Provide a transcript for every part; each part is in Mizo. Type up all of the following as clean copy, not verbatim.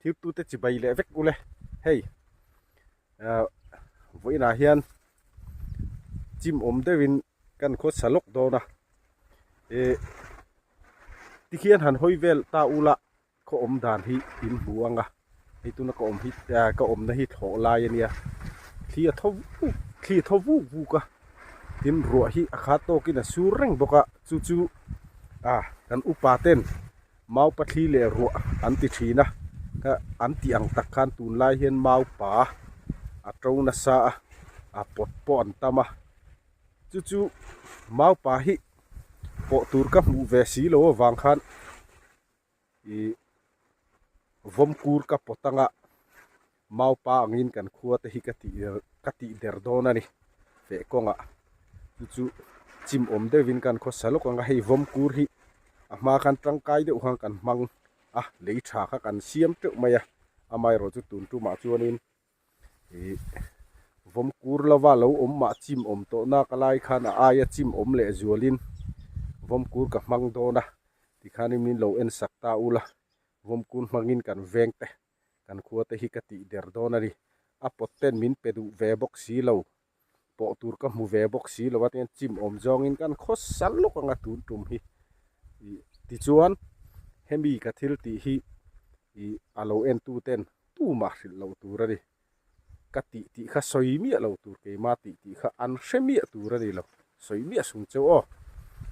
Thirtute chibai leh vek ule hei ah vawiinah hian chim awm deuhin kan khaw sa lawk dawn a eh tikhian han hawi vel ta ula khaw awm dan hi in hmu ang a hei tuna ka awm hi ah ka awmna hi thlawh lai a nia thli a thaw vuk thli a thaw vuk vuk a tin ruah hi a khat tawkin a sur reng bawk a chu chu ah kan upa ten Mau pathli leh ruah an ti thin a, ka an tih ang tak khan tunlai hian mau pa a to nasa a, a pawt pawh an tam a, chu chu mau pa hi pawh tur ka hmuh ve si lo avang khan ih vawm kur ka pawt anga mau pa angin kan khua te hi ka tih ka tih der dawn a ni feh kawngah chu chu chim awm deuhin kan khawsa lawk ang a hei vawm kur hi a hma khan tangkai deuh khan kan hmang a lei tha kha kan siam teuh mai a amaherawh chu tun tumah chuanin ih vawm kur lova lo awm mah chim awm tawh nak a lai khan a aia chim awm leh zualin vawm kur ka hmang dawn a tikhanin min lo en sak ta ula vawm kur hmangin kan veng te. Kan khua te hi ka tih der dawn a ni. A pawt ten min pe duh ve bawk si lo. Pawh tur ka hmu ve bawk si lo a tihian chim awm zawngin kan khaw sal lawk anga tun tum hi. Ih tichuan hemi ka thil tih hi ih a lo en tu ten tumah hrilh loh tur a ni. Ka tih tih kha sawi miah lo tur keimah tih tih kha an hre miah tur a ni lo. Sawi miah sung cheu aw.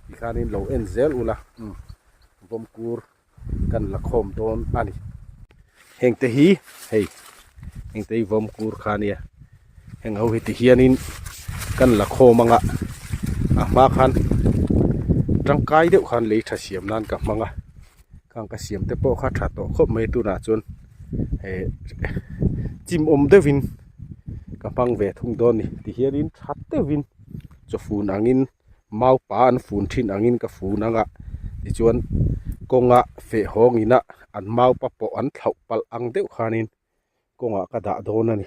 Tikhanin lo en zel ula umm vawmkur kan la khawm dawn a ni. Heng te hi hei heng te hi vawmkur kha ania heng ho hi ti hianin kan la khawm anga a hma khan tangkai deuh khan lei tha siam nan ka hmang a khang ka siam te pawh kha tha tawh khawp mai tunah chuan eh chim awm deuhin ka hmang ve thung dawn a ni ti hianin tha deuhin chawfun angin mau pa an fun thin angin ka fun anga tichuan kawnga feh hawng ina an mau pa pawh an thlauh palh ang deuh khanin kawngah ka dah dawn a ni.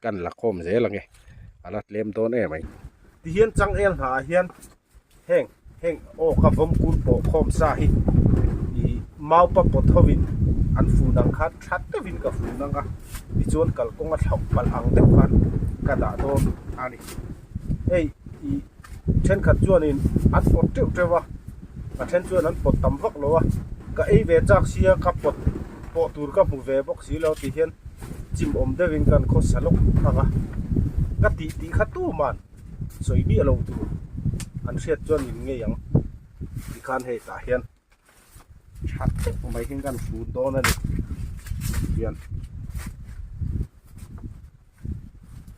Kan la khawm zel ange a la tlem dawn em mai. Tihian changel hna ah hian heng heng aw ka vawm kur pawh khawm sa hi ih maupa pawt ho in an fun ang khan tha deuh in ka fun ang a tichuan kalkawng a thlauh palh ang deuh khan ka dah dawn a ni. Hei ih thenkhat chuanin an pawt teuh teuh a a then chuan an pawt tam vak lo a ka ei ve chak sia ka pawt pawh tur ka hmu ve bawk si lo tih hian chim awm deuhin kan khawsa lawk ang a ka tih tih kha tuman sawi miah lo tur an hriat chuan min ngei ang tikhan hei tah hian tha deuh mai hian kan fun dawn a ni hian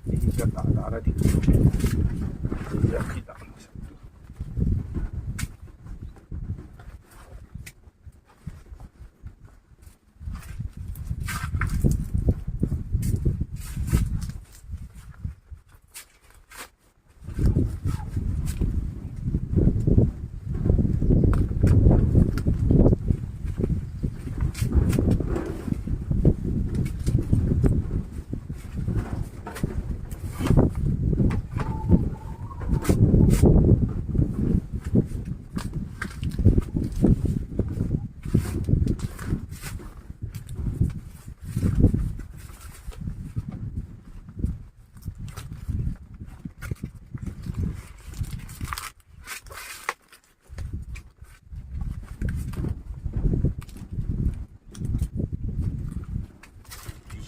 hei hi ka dah dan a dik lo hei hi dah hmasak tur.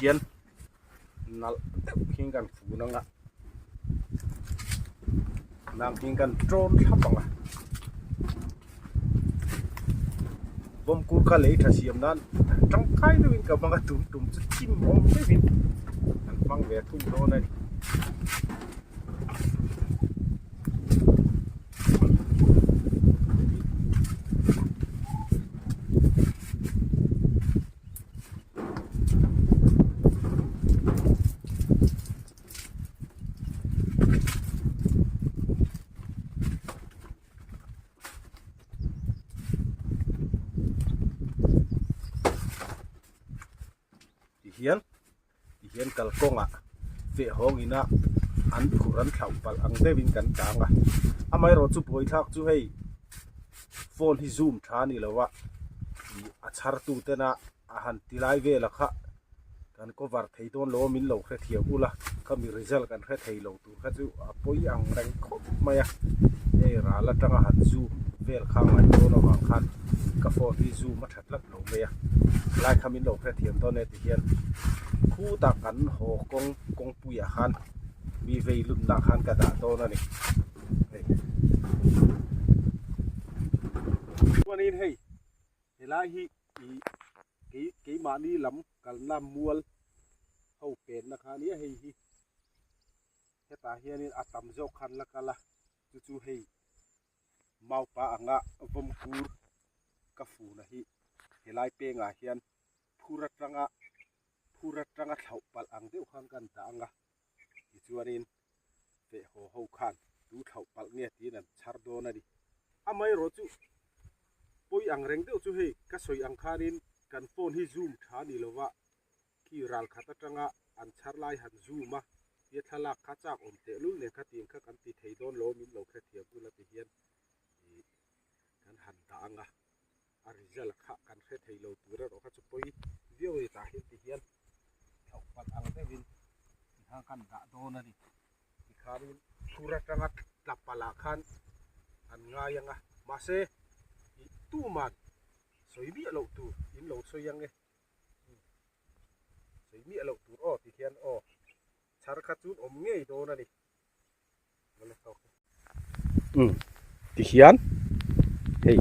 Tihian nalh deuh hian kan fun anga nang hian kan tawn thlap ang a bawmkur kha lei tha siam nan tangkai deuhin ka hmang a tum tum chu chim awm deuhin an hmang ve thung dawn a ni. Tihian tihian kalkawngah feh hawng ina. an phur an thlauh palh ang deuhin kan tang a, amaherawhchu buaithlak chu hei phone hi zoom tha a ni lo a, ih a chhar tu tena a han ti lai vel a kha kan cover thei dawn lo a min lo hrethiam ula khami result kan hre thei lo tur kha chu a pawi ang reng khawp mai a, hei ral atanga han zoom vel kha ngaih dawn avang khan ka phone hi zoom a tha tlat lo mai a, lai kha min lo hrethiam dawn e ti hian khutah kan haw kawng kawngpuiah khan mi vei lutna khan ka dah dawn a ni hei chuanin hei helai hi ih kei keimahni lam kalna mual ho penna kha ania hei hi hetah hianin a tam zawk khan la kal a chu chu hei maupa anga vawm kur ka funa hi helai pengah hian phur atanga phur atanga thlauh palh ang deuh khan kan dah ang a tichuanin feh haw ho khan tu thlauh palh nge tiin an chhar dawn a ni. Amaherawhchu pawi ang reng deuh chu hei ka sawi ang khanin kan phone hi zoom tha ni lova khi ral khat atanga an chhar lai han zoom a tia thlalak kha chak awm teh lul nen kha tiang kha kan ti thei dawn lo min lo hrethiam ula ti hian ih kan han dah ang a. a result kha kan hre thei lo tur erawh kha chu pawi viau a ni tah hian ti hian thlauh palh ang deuhin tikhan kan dah dawn a ni tikhanin phur atanga tla palh ah khan an ngai ang a mahse ih tuman sawi miah loh tur in lo sawi ang e sawi miah loh tur aw ti hian aw chhar kha chu awm ngei dawn a ni. Umm tihian hei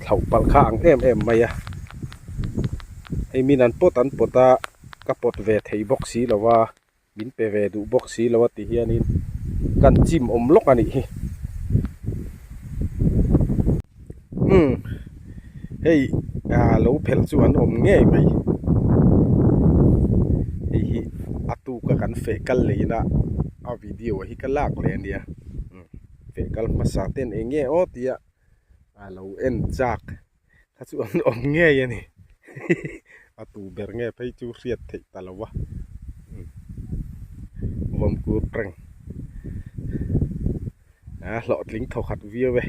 thlauh palh kha ang em em mai a hei min an pawt an pawt a ka pawt ve thei bawk si lo a min pe ve duh bawk si lo a ti hianin kan chim awm lawk a nih hi umm hei ah lo phelh chu an awm ngei mai hei hi a tuka kan feh kal leina a video hi ka lak leh a nia umm feh kal hmasa ten eng nge aw tia a lo en chak kha chu an awm ngei a ni a tu ber nge phei chu hriat theih ta lo a umm vawmkur prank a hlawhtling thawkhat viau e.